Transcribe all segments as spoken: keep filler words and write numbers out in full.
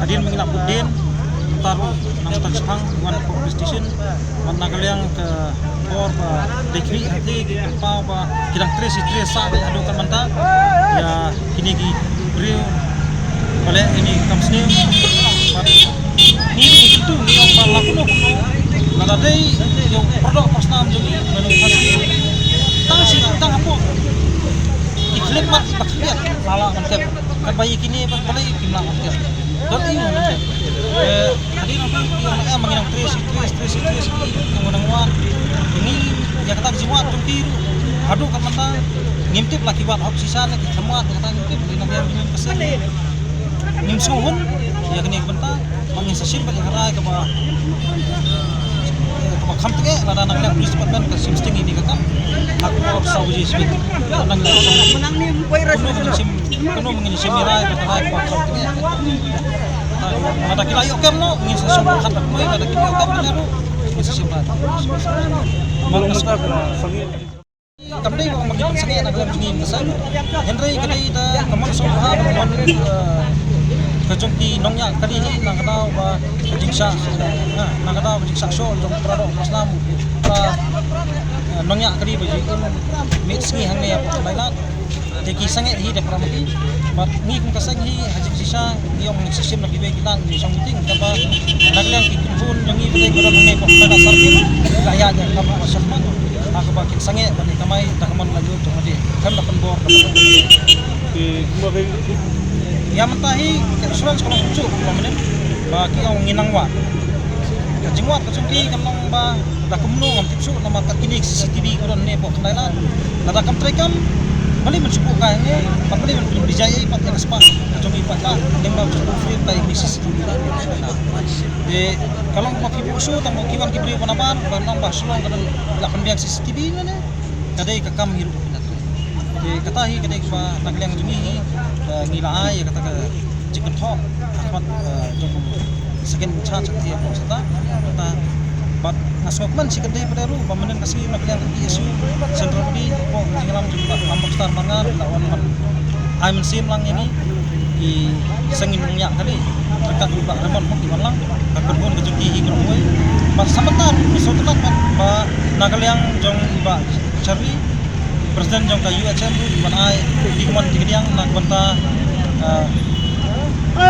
Hadien ba ngi la put dien, mynta ruh nangta shiphang wan hapoh police station. Bad na ka liang ka por ba dei khmih hangtei ki paw ba ki dang trei shi trei sah beit haduh katne mynta ïa kine ki briew ba leh ïa kine ki kam sniew. Bad ngi ngi kyntu ngi ong ba la kumno kumno lada dei ïa u paradoh parasnam jong ngi, mano Khasi, tang shi tang hapoh ki khyllipmat ba khyndiat la lah ban tep. Katba ïa kine ba balei kim lah ban tep. Don ïa u ban tep. Eh, hadien nangta ki ong em, ngi nang trei shi trei shi trei shi trei shi ki ong nang wan. Ngi ïa kata ka jingwad jong ki ruh haduh katne mynta ngim tip la ki wad hok shisha ne ki khlem wad, kata ngim tip. Lei nang ïa ngim ka seng. Ngim sngewhun ïa kane ka bynta. Ba ngin sa shim beit ïa ka rai kaba, eh, kaba kham tngeh lada na ka liang police department ka shim sting ïa kane ka kam. Ha ka por saw baje shibit. Lada na ka liang kano ngin shim, kano ngin shim ïa rai, ka rai kaba kham tngeh. Lada ki la ïoh kem noh ngin sa shim, lada kim ïoh kem noh ngin sa shim rai. Kam dei ba ong ba ngi pynsangeh na ka liang jong ngi mynta shen. Hynrei ka dei da ka mon sngewbha, ka mon, eh, ka jong ki nongñiah kali hi, na ka daw ba ka jingshah, eh, na ka daw ka jingshah shoh jong para doh para snam, para, eh, nongñiah kali ba ju im miet sngi hangne hapoh Khyndai Lad. Te ki sangeh hi da para ma ki. Bad ngi kum ka seng hi ha jingshisha ngi ong ngi sa shim na kiwei ki lad, ngi shong meeting, kaba na ka liang ki khun jong ngi ba dei ba don hangne hapoh Khyndai Lad Circle, la ïaid ïa ka kam ba shah man. Ha kaba kin sangeh ban ïa kamai da ka mon la ïoh jong lade. Khlem da pynbor da ka. Ïa mynta hi ka assurance ka long kumjuh kumba mynnin ba ki ong ngi nang wad. Ka jingwad ka jong ki kan long ba da kumno ngam tip shuh namar ka kine C C T V ka don ne hapoh Khyndai Lad. Lada kam trei kam, balei ban shu buh kai hangne, bad balei ban pynbijai ei pat ïa ka spah ka jong i paidbah, lyngba ba shu buh frame kai ïa kine C C T V. Te ka long ba phi buh shuh tang ba ki wan ki briew ba na ban, ba nang ba shu long ka don la pynbiang C C T V ne ne. Ka dei ka kam hi ruh. Te kata hi ka dei kaba na ka liang jong ngi hi, eh, ngi la ai ïa kata ka jingkynthoh ha khmat, eh, jong second in charge ka T M O sata. Kata bad nga sngewkmen shi kynthei pat ruh ba mynnin ka sngi na ka liang ka T S U Central Body hapoh ka jingïalam jong Bah Ambasador Marngar la wan ban ai mynsiem lang ïa ngi ki seng nongñiah kali ryngkat u Bah Raymond Hok ki wan lang. Ka kynhun ka jong ki hi ka long wei. Bad sa mynta ruh ngi sngewtynnat bad ba na ka liang jong Bah Charlie, President jong ka U H M ruh, i wan ai ïa ki mon ki kdiang na ka bynta, eh,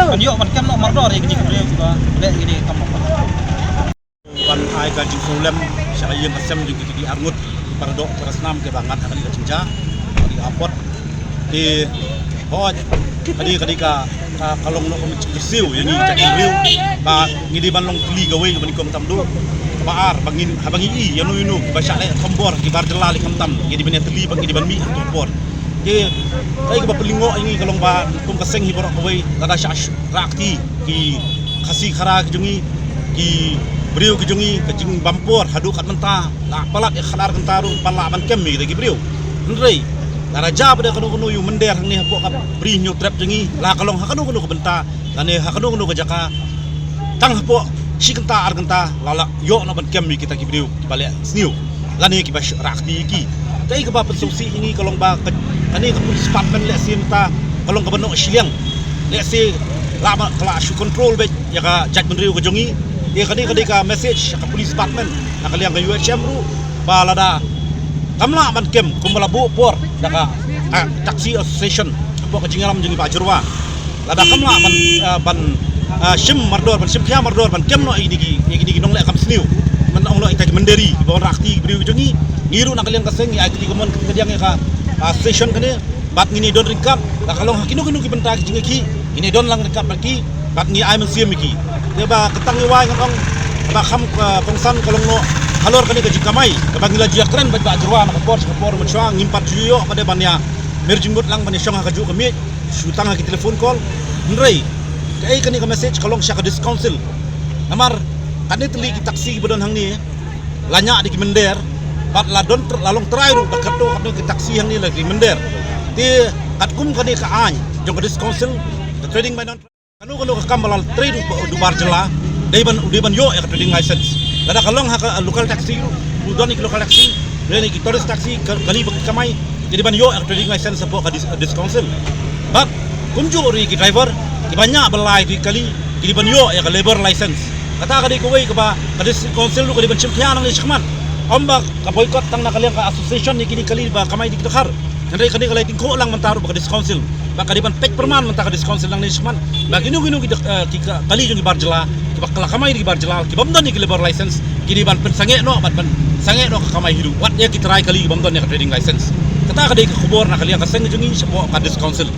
ban ïoh ban kem noh mardor ïa kine ki briew kiba leh ïa kine ki kam bapher. Ban ai ka jingsngewlem sha ka ïing ka sem jong kito ki arngut ki paradoh parasnam kiba ngat ha kane ka jingjia, ha kane ka apot. Te hooid, kane, kane ka, ka, ka long noh ka jingkyrsiew ïa ngi jaitbynriew ba ngi dei ban long tylli kawei kaba nyngkong tam duh. Kaba ar, ba ngin, haba ngi i ïano ïano kiba shah leh thombor ki bar jylla leh khamtam, ngi dei ban ïa tylli bad ngi dei ban mih ha ka por. Te kaei kaba pynlyngngoh ïa ngi ka long ba kum ka seng hi baroh kawei lada shah sh-, rah kti ki Khasi Khara ki jong ngi, ki briew ki jong ngi, ka jingbam por haduh kat mynta la palat ïa ka khadar kynta ruh pat lah ban kem ïa kita ki briew. Hynrei lada jia pat da kano kano ïa u mynder hangne hapoh ka Bri Hynñiewtrep jong ngi, la ka long ha kano kano ka bynta lane ha kano kano ka jaka, tang hapoh shi kynta ar kynta la lah ïoh noh ban kem ïa kita ki briew kiba leh sniew lane kiba sh-, rah kti ïa ki. Kaei kaba pynsngewsih ïa ngi ka long ba ka, kane ka police department lehse mynta ka long kaba noh shiliang. Lehse lah ba ka la shu control beit ïa ka jaitbynriew ka jong ngi. Te kane ka dei ka message sha ka police department na ka liang ka U H M ruh ba lada kam lah ban kem kumba la buh por da ka, ah, Taxi Association hapoh ka jingïalam jong i Bah Jyrwa. Lada kam lah ban, ah, ban, ah, shim mardor, ban shim khia mardor ban kem noh ïa kine ki, ïa kine ki nongleh kam sniew. Ban ong noh ïa kita ki mynder kiba wanrah kti ki briew ki jong ngi. Ngi ruh na ka liang ka seng ngi ai kti kamon kti kadiang ïa ka, ah, session kane. Bad ngin ïa don ryngkat, la ka long ha kino kino ki bynta ki jingïakhih, ngin ïa don lang ryngkat bad ki, bad ngi ai mynsiem ïa ki. Te ba ka tang ïa wai ngan ong, ba kham, ah, kongsan ka long noh halor kane ka jingkamai kaba ngi la ju ïakren bad Bah Jyrwa na ka por sha ka por mynshuwa, ngim pat ju ïoh pat de ban ïa mer jingmut lang ban ïa shong ha kajuh ka miej, shu tang ha ki telephone call. Hynrei kaei kane ka message ka long sha ka District Council. Namar katne tylli ki taxi kiba don hangne la ñiah da ki mynder, bad la don tr-, la long trai ruh da katto katne ki taxi hangne la ki mynder. Te katkum kane ka aiñ jong ka District Council, ka trading by non-, kano kano ka kam ba la trei da u, da u bar jylla, dei ban, dei ban ïoh ïa ka trading license. Lada ka long ha ka local taxi ruh, u don ïa ki local taxi, lane ki tourist taxi, ka, kali ba ki kamai, dei ban ïoh ïa ka trading license hapoh ka dis-, District Council. Bad kumjuh ruh ïa ki driver, Kiba ñiah ba lai ïa ki kali ki dei ban ïoh ïa ka labour license. Kata ka dei kawei kaba ka District Council ruh ka dei ban shim khia nangne shakhmat. Ym ba ka boycott tang na ka liang ka association ïa kine ki kali ba kamai da ki dkhar. Hynrei kane ka la ïatyngkhuh lang mynta ruh bad ka District Council. Bad ka dei ban peit pyrman mynta ka District Council nangne shakhmat ba kino kino ki dak-, eh, ki ka-, kali jong ki bar jylla kiba la kamai da ki bar jylla, kibym don ïa ki labour license, ki dei ban pynsangeh noh bad ban sangeh noh ka kamai hi ruh. Wat ïa ki trai kali kibym don ïa ka trading license. Kata ka dei ka khubor na ka liang ka seng jong ngi shapoh ka District Council.